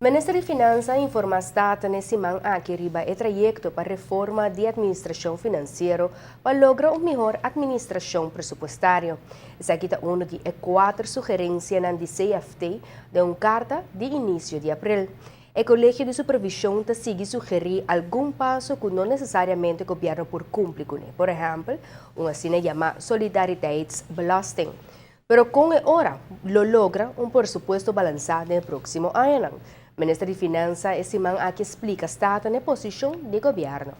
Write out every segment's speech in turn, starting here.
Minister di Finansa a informa Staten e siman aki riba e trayecto pa reforma di administracion financiero pa logra un mihor administracion presupuestario. Esaki ta uno di e cuater sugerencianan di CFT den un carta di inicio di april. E Colegio di Supervision ta sigui sugeri algun paso cu no necesariamente gobierno por cumpli cune, por ehempel, un asina yama solidariteitsbelasting. Pero con e ora lo logra un presupuesto balansa den e proximo añanan? Minister di Finansa e siman aki a splica Staten e posicion di gobierno.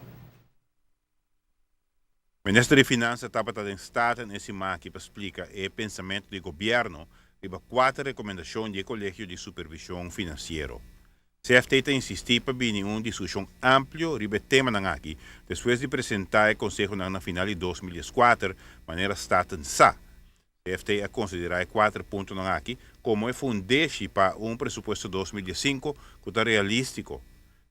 Minister di Finansa tabata den Staten e siman aki pa splica e pensamento di gobierno riba cuater recomendacion di e Colegio di Supervision Financiero. CFT ta insistí pa bini un diskushon amplio riba e temanan aki despues di presentá e konsehonan na final di 2014, manera Staten sa. CFT a konsiderá e kuater puntonan aki komo e fundeshi pa un presupuesto 2015 ku ta realístiko.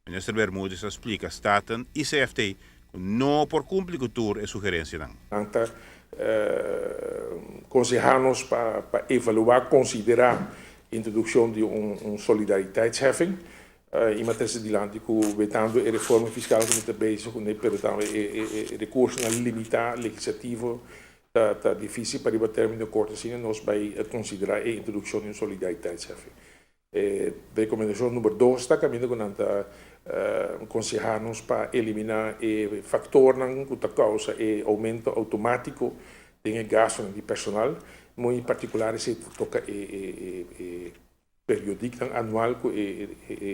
Minister Bermudez a splika Staten i CFT ku no por kumpli ku tur e sugerensianan. Nan ta konsehá nos pa evaluá, konsiderá introdukshon di un solidariteitsheffing i mester dilanti ku wetando e reforma fiskal ku mi ta bezig kuné, pero tambe e rekursonan limitá legislativo ta difísil pa riba término korto asina nos bai konsiderá e introdukshon di un solidariteitsheffing. E rekomendashon number dos ta kaminda ku nan ta konsehá nos pa eliminá e faktornan ku ta kousa e oumento outomátiko den e gastunan di personal. Muy partikular esei ta toka e periodiknan anual ku e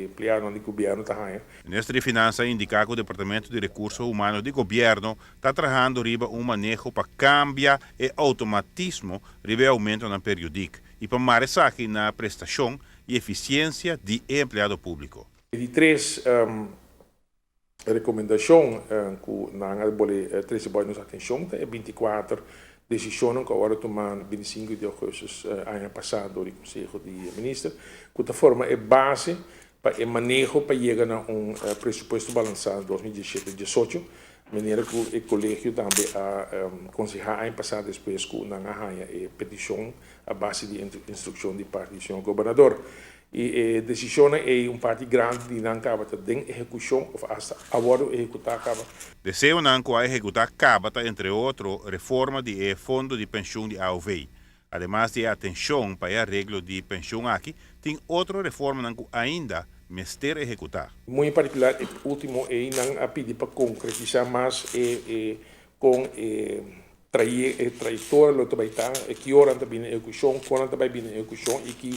empleadonan di gobièrnu ta haña. Minister di Finansa a indiká ku Departamento di Rekurso Humano di gobièrnu ta trahando riba un maneho pa kambia e outomatismo riba e oumentonan periodik i pa mara esaki na prestashon i efisiensia di e empleado públiko. E di tres rekomendashon ku nan a bole trese bou nos atenshon ta e 24 desishonnan ku a wòrdu tumá 25 di ougùstùs aña pasá dor di Konseho di Minister ku ta forma e base pa e maneho pa yega na un presupuesto balansá 2017-18, manera ku e kolegio tambe a konsehá aña pasá despues ku nan a haña e petishon a base di instrukshon di parti di señor gobernador. I e desishonnan ei un parti grandi di nan kaba ta den ehekushon òf asta a wòrdu ehekutá kaba. Deseonan ku a ehekutá kaba ta entre otro reforma di e fondo di penshun di aov. Ademas di e atenshon pa e areglo di penshun aki, tin otro reformanan ku ainda mester ehekutá. Muy en partikular e último ei nan a pidi pa konkretisá mas e e kon e traye e trayektoria lo ta bai ta, e ki ora nan ta bini ehekushon, kon nan ta bai bini ehekushon i ki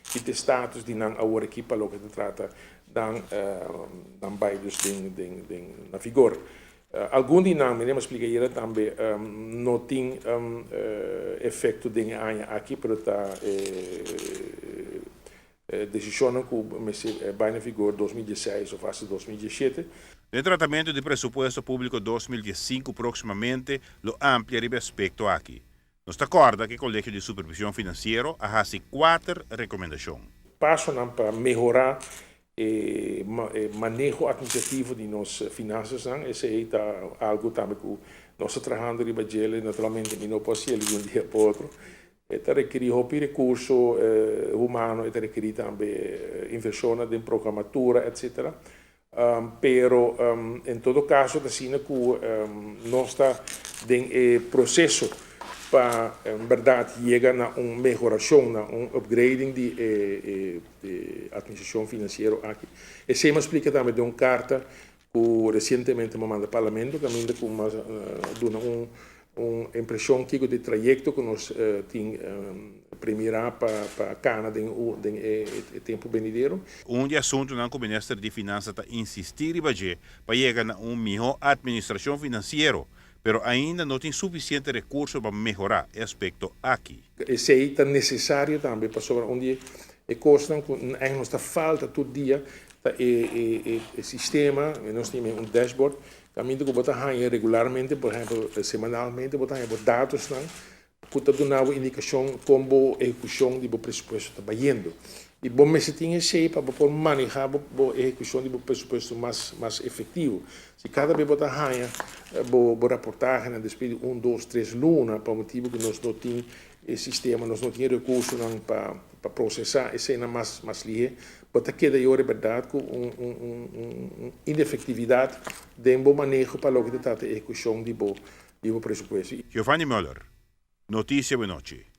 ki ta e status di nan awor aki pa loke ta trata nan nan bai dus den den den na vigor. Algun di nan, mi a splika ayera tambe, no tin efekto den e aña aki, pero ta e desishonnan ku mester bai na vigor 2016 òf asta 2017. Den tratamentu di presupuesto públiko 2015 próksimamente lo amplia riba e aspekto aki. Nos ta kòrda ku e Kolegio di Supervishon Finansiero a hasi kuater rekomendashon. Pasonan pa mehorá e maneho administrativo di nos finansasnan, esei ta algu tambe ku nos ta trahando riba djele. Naturalmente mi no por hasiel di un dia pa otro. E ta rekerí hopi rekurso humano, e ta rekerí tambe invershonnan den programatura, etcetera. Pero en todo kaso ta asina ku nos ta den e proseso pa en bèrdat yega na un mehorashon, na un upgrading di e administrashon finansiero aki. Esei mi a splika tambe den un karta ku resientemente mi a manda Parlamento kaminda ku mi a duna un un impreshon kiko di trayekto ku nos tin premirá pa kana den den e tempu benidero. Un di asuntunan ku Minister di Finansa ta insistí riba dje pa yega na un mihó atministrashon finansiero, pero ainda no tin sufisiente rekurso pa mehorá e aspekto aki. Esei ta nesesario tambe pasobra un di e kosnan ku ègt nos ta falta tur dia ta e sistema, nos tin un dashboard kaminda ku bo ta haña regularmente, por ehèmpel semanalmente bo ta haña bo datosnan ku ta duna bo indikashon kon bo ehekushon di bo presupuesto ta bayendo. I bo mester tin esei pa bo por manehá bo ehekushon di bo presupuesto mas mas efektivo. Si kada bes bo ta haña bo bo raportahenan despues di un, dos, tres luna pa motibu ku nos no tin e sistema, nos no tin e rekursonan pa. pa prosesá eseinan mas mas lihé, bo ta keda yora e bèrdat ku un un un un inefektividat den bo maneho pa loke ta trata e ehekushon di bo di bo presupuesto. Giovanni Muller, Noticia Buenochi.